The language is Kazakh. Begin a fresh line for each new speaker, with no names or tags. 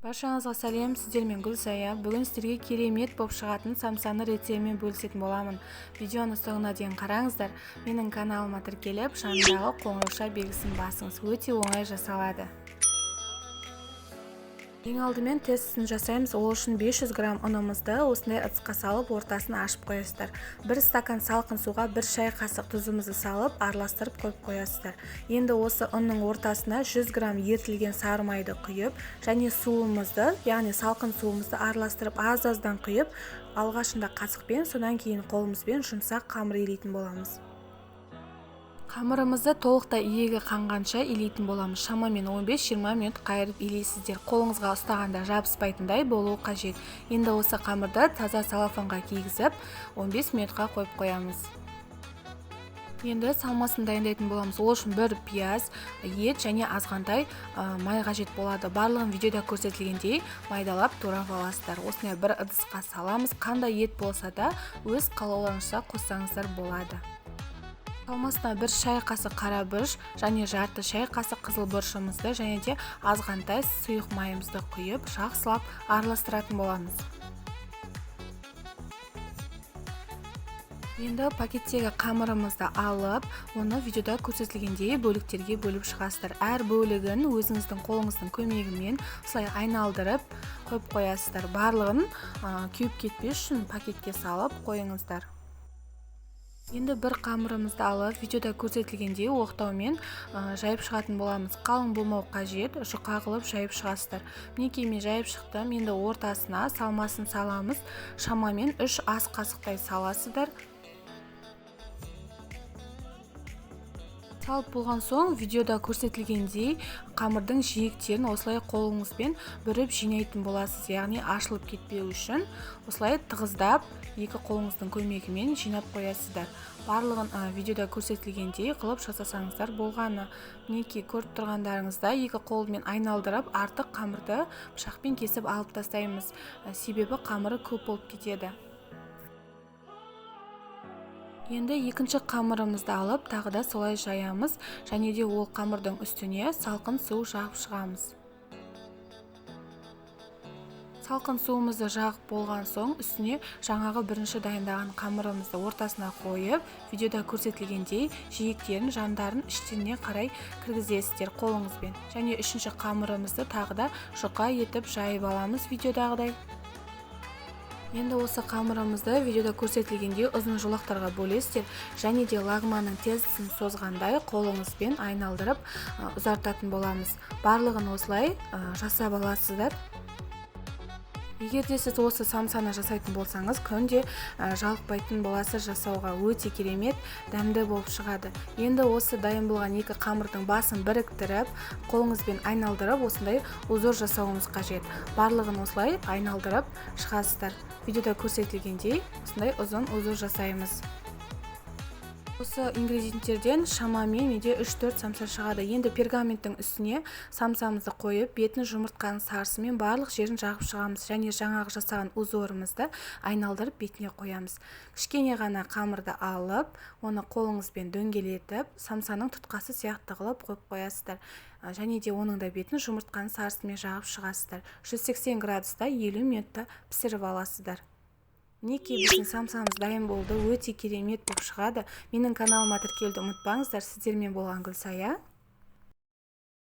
Баршаңызға сәлем, сіздермен Гүлсая. Бүгін сіздерге керемет болып шығатын самсаны рецептімен бөлісетін боламын. Видеоны соңына дейін қараңыздар. Менің каналыма тіркеліп, жанындағы қоңырауша белгісін басыңыз. Өте оңай жасалады. Ең алдымен тестісін жасаймыз. Ол үшін 500 грамм ұнымызды осындай ыдысқа салып, ортасын ашып қоясыздар. 1 стакан салқын суға 1 шай қасық тұзымызды салып, араластырып қойып қоясыздар. Енді осы ұнның ортасына 100 грамм ерітілген сары майды құйып, және суымызды, яғни салқын суымызды араластырып аз-аздан құйып, алғашында қасықпен, содан кейін қолымызбен жұмсақ қамыр илейтін боламыз. Қамырымызды толықтай иегі қанғанша илейтін боламыз. Шамамен 15-20 минут қайырып илейсіздер. Қолыңызға ұстағанда жабыспайтындай болуы қажет. Енді осы қамырды таза салафанға кигізіп, 15 минутқа қойып қоямыз. Енді салмасын дайындайтын боламыз. Ол үшін 1 пияз, ет және азғантай май қажет болады. Барлығын видеода көрсетілгендей майдалап турап аласыздар. Осындай бір ыдысқа саламыз. Қандай ет болса да өз қалауларыңызша қоссаңыздар болады. Салмасына 1 шай қасық қара бұрыш және жарты шай қасық қызыл бұрышымызды және де азғантай сұйық майымызды құйып, жақсылап араластыратын боламыз. Енді пакеттегі қамырымызды алып, оны видеода көрсетілгендей бөліктерге бөліп шығасыздар. Әр бөлігін өзіңіздің қолыңыздың көмегімен осылай айналдырып қойып қоясыздар. Барлығын кеуіп кетпес үшін пакетке салып қойыңыздар. Енді бір қамырымызды алып, видеода көрсетілгендей оқтаумен жайып шығатын боламыз. Қалың болмау қажет, жұқа қылып жайып шығасыздар. Мінекей мен жайып шықтым. Енді ортасына салмасын саламыз. Шамамен 3 ас қасықтай саласыздар. Салып болған соң видеода көрсетілгендей қамырдың жиектерін осылай қолыңызбен бүріп жинайтын боласыз, яғни ашылып кетпеу үшін осылай тығыздап екі қолыңыздың көмегімен жинап қоясыздар. Барлығын видеода көрсетілгендей қылып жасасаңыздар болғаны. Мінекей көріп тұрғандарыңызда екі қолмен айналдырып артық қамырды пышақпен кесіп алып тастаймыз, себебі қамыры көп болып кетеді. Енді екінші қамырымызды алып, тағы да солай жаямыз, және де ол қамырдың үстіне салқын су жағып шығамыз. Салқын суымызды жағып болған соң, үстіне жаңағы бірінші дайындаған қамырымызды ортасына қойып, видеода көрсетілгендей жиектерін, жандарын іштеріне қарай кіргізесіздер қолыңызбен. Және үшінші қамырымызды тағы да жұқа етіп жайып аламыз видеодағыдай. Енді осы қамырымызды видеода көрсетілгендей ұзын жолақтарға бөлесіздер және де лагманның тестісін созғандай қолыңызбен айналдырып ұзартатын боламыз. Барлығын осылай жасап аласыздар. Егер де сіз осы самсаны жасайтын болсаңыз, күнде жалықпайтын боласыз жасауға, өте керемет дәмді болып шығады. Енді осы дайын болған екі қамырдың басын біріктіріп, қолыңызбен айналдырып осындай узор жасауымыз қажет. Барлығын осылай айналдырып шығасыздар. Видеода көрсетілгендей осындай ұзын узор жасаймыз. Осы ингредиенттерден шамамен менде 3-4 самса шығады. Енді пергаменттің үстіне самсамызды қойып, бетін жұмыртқаның сарысымен барлық жерін жағып шығамыз және жаңағы жасаған узорымызды айналдырып бетіне қоямыз. Кішкене ғана қамырды алып, оны қолыңызбен дөңгелетіп, самсаның тұтқасы сияқты қылып қойып қоясыздар. Және де оның да бетін жұмыртқаның сарысымен жағып шығасыздар. 180 градуста 50 минутта пісіріп аласыздар. Мінекей біздің самсамыз дайын болды, өте керемет болып шығады. Менің каналыма тіркелуді ұмытпаңыздар. Сіздермен болған Гүлсая.